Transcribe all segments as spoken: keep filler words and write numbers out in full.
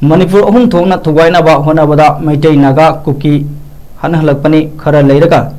ꯃꯅꯤꯄꯨꯔ ꯑꯍꯨꯝ ꯊꯣꯛꯅ ꯊꯨꯒꯥꯏꯅꯕ ꯍꯣꯠꯅꯕꯗ ꯃꯩꯇꯩ, ꯅꯥꯒꯥ, ꯀꯨꯀꯤ ꯍꯥꯠꯅꯍꯜꯂꯛꯄꯅꯤ꯫ ꯈꯔ ꯂꯩꯔꯒ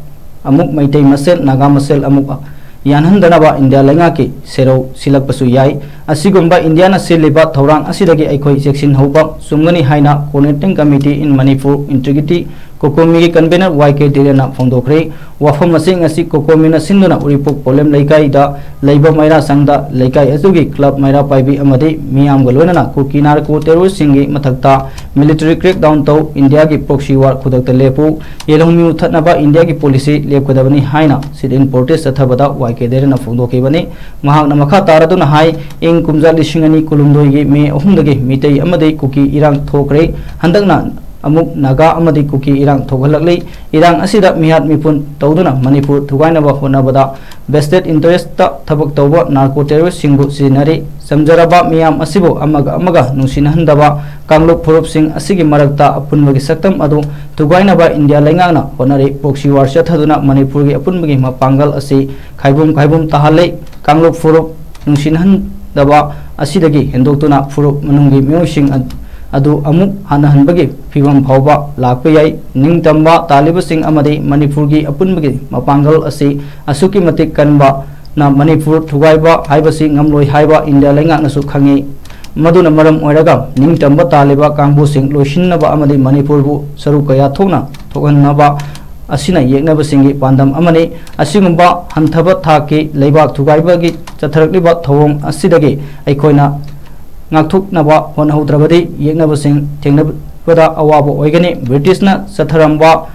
ꯑꯃꯨꯛ ꯃꯩꯇꯩ ꯃꯁꯦꯜ, ꯅꯥꯒꯥ ꯃꯁꯦꯜ ꯑꯃꯨꯛ ꯌꯥꯟꯍꯟꯗꯅꯕ ꯏꯟꯗꯤꯌꯥ ꯂꯩꯉꯥꯛꯀꯤ ꯁꯦꯔꯧ ꯁꯤꯜꯂꯛꯄꯁꯨ ꯌꯥꯏ꯫ ꯑꯁꯤꯒꯨꯝꯕ ꯏꯟꯗꯤꯌꯥꯅ ꯁꯤꯜꯂꯤꯕ ꯊꯧꯔꯥꯡ ꯑꯁꯤꯗꯒꯤ ꯑꯩꯈꯣꯏ ꯆꯦꯛꯁꯤꯟꯍꯧꯕ ꯆꯨꯝꯒꯅꯤ ꯍꯥꯏꯅ Coordinating Committee in Manipur Integrity, ꯀꯣꯀꯣꯃꯤꯒꯤ convener ꯋꯥꯏ ꯀꯦ ꯙꯤꯔꯦꯟꯅ ꯐꯣꯡꯗꯣꯛꯈ꯭ꯔꯦ꯫ ꯋꯥꯐꯝ ꯑꯁꯤꯡ ꯑꯁꯤ ꯀꯣꯀꯣꯃꯤꯅ ꯁꯤꯟꯗꯨꯅ ꯎꯔꯤꯄꯣꯛ ꯄꯣꯂꯦꯝ ꯂꯩꯀꯥꯏꯗ ꯂꯩꯕ ꯃꯩꯔꯥ ꯁꯪꯗ ꯂꯩꯀꯥꯏ ꯑꯗꯨꯒꯤ ꯀ꯭ꯂꯕ ꯃꯩꯔꯥ ꯄꯥꯏꯕꯤ ꯑꯃꯗꯤ ꯃꯤꯌꯥꯝꯒ ꯂꯣꯏꯅꯅ ꯀꯨꯀꯤ ꯅꯥꯔꯀꯣ ꯇꯦꯔꯣꯔꯤꯁꯁꯤꯡꯒꯤ ꯃꯊꯛꯇ military crackdown ꯇꯧ, ꯏꯟꯗꯤꯌꯥꯒꯤ proxy war ꯈꯨꯗꯛꯇ ꯂꯦꯞꯄꯨ, ꯌꯦꯜꯍꯧꯃꯤ ꯃꯨꯊꯠꯅꯕ ꯏꯟꯗꯤꯌꯥꯒꯤ policy ꯂꯦꯞꯀꯗꯕꯅꯤ ꯍꯥꯏꯅ sit-in protest ꯆꯠꯊꯕꯗ ꯋꯥꯏ ꯀꯦ ꯙꯤꯔꯦꯟꯅ ꯐꯣꯡꯗꯣꯛꯈꯤꯕꯅꯤ꯫ ꯃꯍꯥꯛꯅ ꯃꯈꯥ ꯇꯥꯔꯗꯨꯅ ꯍꯥꯏ, ꯏꯪ ꯀꯨꯝꯖꯥ ꯂꯤꯁꯤꯡ ꯑꯅꯤ ꯀꯨꯟꯍꯨꯝꯗꯣꯏꯒꯤ ꯃꯦ ꯑꯍꯨꯝꯗꯒꯤ ꯃꯤꯇꯩ ꯑꯃꯗꯤ ꯀꯨꯀꯤ ꯏꯔꯥꯡ ꯊꯣꯛꯈ꯭ꯔꯦ꯫ ꯍꯟꯗꯛꯅ ꯑꯃꯨꯛ ꯅꯥꯒꯥ ꯑꯃꯗꯤ ꯀꯨꯀꯤ ꯏꯔꯥꯡ ꯊꯣꯛꯍꯜꯂꯛꯂꯤ꯫ ꯏꯔꯥꯡ ꯑꯁꯤꯗ ꯃꯤꯍꯥꯠ ꯃꯤꯄꯨꯟ ꯇꯧꯗꯨꯅ ꯃꯅꯤꯄꯨꯔ ꯊꯨꯒꯥꯏꯅꯕ ꯍꯣꯠꯅꯕꯗ vested interest ꯊꯕꯛ ꯇꯧꯕ narco terroristꯁꯤꯡꯕꯨ ꯁꯤꯖꯤꯟꯅꯔꯤ꯫ ꯆꯝꯖꯔꯕ ꯃꯤꯌꯥꯝ ꯑꯁꯤꯕꯨ ꯑꯃꯒ ꯑꯃꯒ ꯅꯨꯡꯁꯤꯅꯍꯟꯗꯕ ꯀꯥꯡꯂꯨꯞ ꯐꯨꯔꯨꯞꯁꯤꯡ ꯑꯁꯤꯒꯤ ꯃꯔꯛꯇ ꯑꯄꯨꯟꯕꯒꯤ ꯁꯛꯇꯝ ꯑꯗꯨ ꯊꯨꯒꯥꯏꯅꯕ ꯏꯟꯗꯤꯌꯥ ꯂꯩꯉꯥꯛꯅ ꯍꯣꯠꯅꯔꯤ꯫ Proxy war ꯆꯠꯊꯗꯨꯅ ꯃꯅꯤꯄꯨꯔꯒꯤ ꯑꯄꯨꯟꯕꯒꯤ ꯃꯄꯥꯡꯒꯜ ꯑꯁꯤ ꯈꯥꯏꯕꯨꯝ ꯈꯥꯏꯕꯨꯝ ꯇꯥꯍꯜꯂꯤ꯫ ꯀꯥꯡꯂꯨꯞ ꯐꯨꯔꯨꯞ ꯅꯨꯡꯁꯤꯅꯍꯟꯗꯕ ꯑꯁꯤꯗꯒꯤ ꯍꯦꯟꯗꯣꯛꯇꯨꯅ ꯐꯨꯔꯨꯞ ꯃꯅꯨꯡꯒꯤ ꯃꯤꯑꯣꯏꯁꯤꯡ ꯑꯗ-, ꯑꯗꯨ ꯑꯃꯨꯛ ꯍꯟꯅꯍꯟꯕꯒꯤ ꯐꯤꯚꯝ ꯐꯥꯎꯕ ꯂꯥꯛꯄ ꯌꯥꯏ꯫ ꯅꯤꯡꯇꯝꯕ ꯇꯥꯜꯂꯤꯕꯁꯤꯡ ꯑꯃꯗꯤ ꯃꯅꯤꯄꯨꯔꯒꯤ ꯑꯄꯨꯟꯕꯒꯤ ꯃꯄꯥꯡꯒꯜ ꯑꯁꯤ ꯑꯁꯨꯛꯀꯤ ꯃꯇꯤꯛ ꯀꯟꯕꯅ ꯃꯅꯤꯄꯨꯔ ꯊꯨꯒꯥꯏꯕ ꯍꯥꯏꯕꯁꯤ ꯉꯝꯂꯣꯏ ꯍꯥꯏꯕ ꯏꯟꯗꯤꯌꯥ ꯂꯩꯉꯥꯛꯅꯁꯨ ꯈꯪꯏ꯫ ꯃꯗꯨꯅ ꯃꯔꯝ ꯑꯣꯏꯔꯒ ꯅꯤꯡꯇꯝꯕ ꯇꯥꯜꯂꯤꯕ ꯀꯥꯡꯕꯨꯁꯤꯡ ꯂꯣꯏꯁꯤꯟꯅꯕ ꯑꯃꯗꯤ ꯃꯅꯤꯄꯨꯔꯕꯨ ꯁꯔꯨꯛ ꯀꯌꯥ ꯊꯣꯛꯅ ꯊꯣꯛꯍꯟꯅꯕ ꯑꯁꯤꯅ ꯌꯦꯛꯅꯕꯁꯤꯡꯒꯤ ꯄꯥꯟꯗꯝ ꯑꯃꯅꯤ꯫ ꯑꯁꯤꯒꯨꯝꯕ ꯍꯟꯊꯕ ꯊꯥꯛꯀꯤ ꯂꯩꯕꯥꯛ ꯊꯨꯒꯥꯏꯕꯒꯤ ꯆꯠꯊꯔꯛꯂꯤꯕ ꯊꯧꯑꯣꯡ ꯑꯁꯤꯗꯒꯤ ꯑꯩꯈꯣꯏꯅ ꯉꯥꯛꯊꯣꯛꯅꯕ ꯍꯣꯠꯅꯍꯧꯗ꯭ꯔꯕꯗꯤ ꯌꯦꯛꯅꯕꯁꯤꯡ ꯊꯦꯡꯅꯕꯗ ꯑꯋꯥꯕ ꯑꯣꯏꯒꯅꯤ꯫ ꯕ꯭ꯔꯤꯇꯤꯁꯅ ꯆꯠꯊꯔꯝꯕ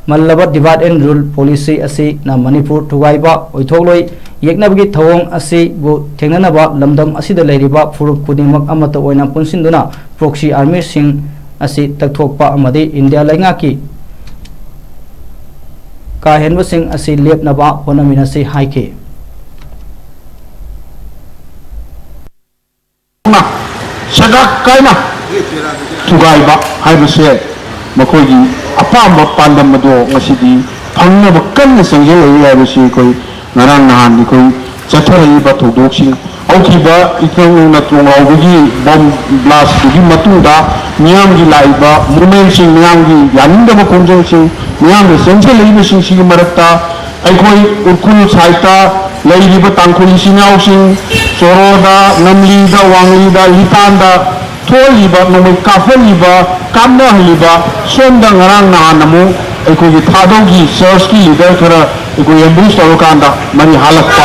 ꯃꯜꯂꯕ divide and rule policy ꯑꯁꯤꯅ ꯃꯅꯤꯄꯨꯔ ꯊꯨꯒꯥꯏꯕ ꯑꯣꯏꯊꯣꯛꯂꯣꯏ꯫ ꯌꯦꯛꯅꯕꯒꯤ ꯊꯧꯑꯣꯡ ꯑꯁꯤꯕꯨ ꯊꯦꯡꯅꯅꯕ ꯂꯝꯗꯝ ꯑꯁꯤꯗ ꯂꯩꯔꯤꯕ ꯐꯨꯔꯨꯞ ꯈꯨꯗꯤꯡꯃꯛ ꯑꯃꯠꯇ ꯑꯣꯏꯅ ꯄꯨꯟꯁꯤꯟꯗꯨꯅ proxy armyꯁꯤꯡ ꯑꯁꯤ ꯇꯛꯊꯣꯛꯄ ꯑꯃꯗꯤ ꯏꯟꯗꯤꯌꯥ ꯂꯩꯉꯥꯛꯀꯤ ꯀꯥ ꯍꯦꯟꯕꯁꯤꯡ ꯑꯁꯤ ꯂꯦꯞꯅꯕ ꯍꯣꯠꯅꯃꯤꯟꯅꯁꯤ ꯍꯥꯏꯈꯤ꯫ ꯁꯒꯥꯛ ꯀꯥꯏꯅ ꯊꯨꯒꯥꯏꯕ ꯍꯥꯏꯕꯁꯦ ꯃꯈꯣꯏꯒꯤ ꯑꯄꯥꯝꯕ ꯄꯥꯟꯗꯝ ꯑꯗꯣ ꯉꯁꯤꯗꯤ ꯐꯪꯅꯕ ꯀꯟꯅ ꯆꯦꯟꯁꯤꯜꯂꯛꯏ ꯍꯥꯏꯕꯁꯤ ꯑꯩꯈꯣꯏ ꯉꯔꯥꯡ ꯅꯍꯥꯟ ꯑꯩꯈꯣꯏ ꯆꯠꯊꯔꯛꯂꯤꯕ ꯊꯧꯗꯣꯛꯁꯤꯡ, ꯍꯧꯈꯤꯕ ꯏꯊꯪ ꯅꯧꯅ ꯊꯣꯡꯂꯥꯎꯕꯒꯤ ꯕꯣꯝ ꯕ꯭ꯂꯥꯁꯇꯨꯒꯤ ꯃꯇꯨꯡꯗ ꯃꯤꯌꯥꯝꯒꯤ ꯂꯥꯛꯏꯕ ꯃꯣꯃꯦꯟꯁꯤꯡ, ꯃꯤꯌꯥꯝꯒꯤ ꯌꯥꯅꯤꯡꯗꯕ ꯈꯣꯡꯖꯪꯁꯤꯡ, ꯃꯤꯌꯥꯝꯅ ꯆꯦꯟꯁꯤꯜꯂꯛꯂꯤꯕꯁꯤꯡꯁꯤꯒꯤ ꯃꯔꯛꯇ ꯑꯩꯈꯣꯏ ꯎꯈ꯭ꯔꯨꯜ ꯁꯥꯏꯠꯇ ꯂꯩꯔꯤꯕ ꯇꯥꯡꯈꯨꯜ ꯏꯆꯤꯟ ꯏꯅꯥꯎꯁꯤꯡ, ꯆꯣꯔꯣꯗ, ꯅꯝꯂꯤꯗ, ꯋꯥꯡꯂꯤꯗ, ꯂꯤꯇꯥꯟꯗ, ꯊꯣꯛꯍꯜꯂꯤꯕ, ꯅꯣꯡꯃꯩ ꯀꯥꯞꯍꯜꯂꯤꯕ, ꯀꯥꯞꯅꯍꯜꯂꯤꯕ, ꯁꯣꯝꯗ ꯉꯔꯥꯡ ꯅꯍꯥꯟ ꯑꯃꯨꯛ ꯑꯩꯈꯣꯏꯒꯤ ꯊꯥꯗꯧꯒꯤ ꯆꯔꯆꯀꯤ ꯂꯤꯗꯔ ꯈꯔ ꯑꯩꯈꯣꯏ ꯑꯦꯝꯕꯨꯁ ꯇꯧꯔꯀꯥꯟꯗ ꯃꯔꯤ ꯍꯥꯜꯂꯛꯄ,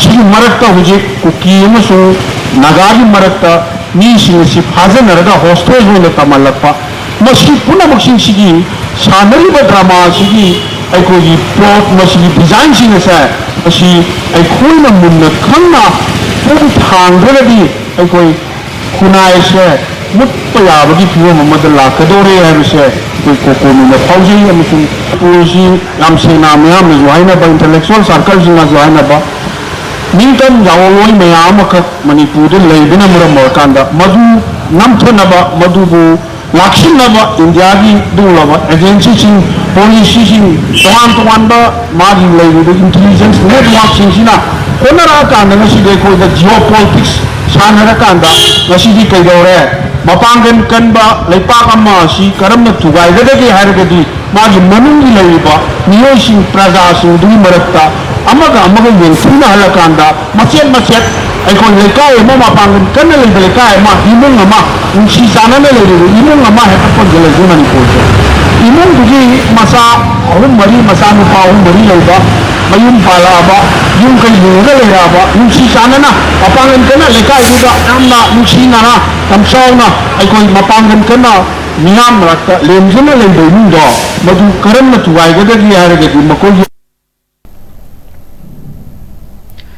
ꯁꯤꯒꯤ ꯃꯔꯛꯇ ꯍꯧꯖꯤꯛ ꯀꯨꯀꯤ ꯑꯃꯁꯨꯡ ꯅꯥꯒꯥꯒꯤ ꯃꯔꯛꯇ ꯃꯤꯁꯤꯡ ꯑꯁꯤ ꯐꯥꯖꯤꯟꯅꯔꯒ ꯍꯣꯁꯇꯦꯖ ꯑꯣꯏꯅ ꯊꯝꯍꯜꯂꯛꯄ, ꯃꯁꯤ ꯄꯨꯝꯅꯃꯛꯁꯤꯡꯁꯤꯒꯤ ꯁꯥꯟꯅꯔꯤꯕ ꯗ꯭ꯔꯃꯥ ꯑꯁꯤꯒꯤ ꯑꯩꯈꯣꯏꯒꯤ ꯄ꯭ꯂꯣꯠ, ꯃꯁꯤꯒꯤ ꯗꯤꯖꯥꯏꯟꯁꯤꯡ ꯑꯁꯦ, ꯃꯁꯤ ꯑꯩꯈꯣꯏꯅ ꯃꯨꯟꯅ ꯈꯪꯅ ꯄꯨꯛ ꯊꯥꯡꯗ꯭ꯔꯒꯗꯤ ꯑꯩꯈꯣꯏ ꯈꯨꯟꯅꯥꯏꯁꯦ ꯃꯨꯠꯄ ꯌꯥꯕꯒꯤ ꯐꯤꯕꯝ ꯑꯃꯗ ꯂꯥꯛꯀꯗꯧꯔꯦ ꯍꯥꯏꯕꯁꯦ ꯑꯩꯈꯣꯏ ꯀꯣꯀꯣꯃꯤꯅ ꯐꯥꯎꯖꯩ꯫ ꯑꯃꯁꯨꯡ ꯃꯅꯤꯄꯨꯔꯁꯤ ꯌꯥꯝ ꯁꯦꯡꯅ ꯃꯤꯌꯥꯝꯅꯁꯨ ꯍꯥꯏꯅꯕ, ꯏꯟꯇꯂꯦꯛꯆꯨꯋꯦꯜ ꯁꯥꯔꯀꯜꯁꯤꯡꯅꯁꯨ ꯍꯥꯏꯅꯕ, ꯅꯤꯡꯇꯝ ꯌꯥꯑꯣꯟꯂꯣꯏ ꯃꯌꯥꯝ ꯑꯃꯈꯛ ꯃꯅꯤꯄꯨꯔꯗ ꯂꯩꯕꯅ ꯃꯔꯝ ꯑꯣꯏꯔꯀꯥꯟꯗ ꯃꯗꯨ ꯅꯝꯊꯅꯕ, ꯃꯗꯨꯕꯨ ꯂꯥꯛꯁꯤꯟꯅꯕ ꯏꯟꯗꯤꯌꯥꯒꯤ ꯑꯗꯨꯒꯨꯝꯂꯕ ꯑꯦꯖꯦꯟꯁꯤꯁꯤꯡ, ꯄꯣꯂꯤꯁꯤꯁꯤꯡ, ꯇꯣꯉꯥꯟ ꯇꯣꯉꯥꯟꯕ ꯃꯥꯒꯤ ꯂꯩꯔꯤꯕ ꯏꯟꯇꯤꯂꯤꯖꯦꯟꯁ ꯅꯦꯠꯋꯥꯔꯛꯁꯤꯡꯁꯤꯅ ꯍꯣꯠꯅꯔꯛꯑꯀꯥꯟꯗ ꯉꯁꯤꯗꯤ ꯑꯩꯈꯣꯏꯗ ꯖꯤꯑꯣ ꯄꯣꯂꯤꯇꯤꯛꯁ ꯁꯥꯟꯅꯔꯀꯥꯟꯗ ꯉꯁꯤꯗꯤ ꯀꯩꯗꯧꯔꯦ? ꯃꯄꯥꯡꯒꯜ ꯀꯟꯕ ꯂꯩꯄꯥꯛ ꯑꯃ ꯑꯁꯤ ꯀꯔꯝꯅ ꯊꯨꯒꯥꯏꯒꯗꯒꯦ ꯍꯥꯏꯔꯒꯗꯤ ꯃꯥꯒꯤ ꯃꯅꯨꯡꯒꯤ ꯂꯩꯔꯤꯕ ꯃꯤꯑꯣꯏꯁꯤꯡ, ꯄ꯭ꯔꯖꯥꯁꯤꯡꯗꯨꯒꯤ ꯃꯔꯛꯇ ꯑꯃꯒ ꯑꯃꯒ ꯌꯦꯡꯊꯤꯅꯍꯜꯂꯀꯥꯟꯗ ꯃꯆꯦꯠ ꯃꯆꯦꯠ ꯑꯩꯈꯣꯏ ꯂꯩꯀꯥꯏ ꯑꯃ, ꯃꯄꯥꯡꯒꯜ ꯀꯟꯅ ꯂꯩꯕ ꯂꯩꯀꯥꯏ ꯑꯃ, ꯏꯃꯨꯡ ꯑꯃ, ꯅꯨꯡꯁꯤ ꯆꯥꯟꯅꯅ ꯂꯩꯔꯤꯕ ꯏꯃꯨꯡ ꯑꯃ ꯍꯦꯛꯇ ꯄꯟꯁꯤꯜꯂꯁꯤ ꯃꯅꯤꯄꯨꯔꯁꯦ꯫ ꯏꯃꯨꯡꯗꯨꯒꯤ ꯃꯆꯥ ꯑꯍꯨꯝ ꯃꯔꯤ, ꯃꯆꯥꯅꯨꯄꯥ ꯑꯍꯨꯝ ꯃꯔꯤ ꯂꯩꯕ, ꯃꯌꯨꯝ ꯄꯥꯜꯂꯛꯑꯕ, ꯌꯨꯝ ꯀꯩ ꯌꯦꯡꯉꯒ ꯂꯩꯔꯛꯑꯕ, ꯅꯨꯡꯁꯤ ꯆꯥꯟꯅꯅ ꯃꯄꯥꯡꯒꯜ ꯀꯟꯅ ꯂꯩꯀꯥꯏꯗꯨꯗ ꯌꯥꯝꯅ ꯅꯨꯡꯁꯤꯅꯅ ꯌꯥꯝ ꯆꯥꯎꯅ ꯑꯩꯈꯣꯏ ꯃꯄꯥꯡꯒꯜ ꯀꯟꯅ ꯃꯤꯌꯥꯝ ꯃꯔꯛꯇ ꯂꯦꯝꯖꯅ ꯂꯩꯕ ꯏꯃꯨꯡꯗꯣ ꯃꯗꯨ ꯀꯔꯝꯅ ꯊꯨꯒꯥꯏꯒꯗꯒꯦ ꯍꯥꯏꯔꯒꯗꯤ ꯃꯈꯣꯏꯒꯤ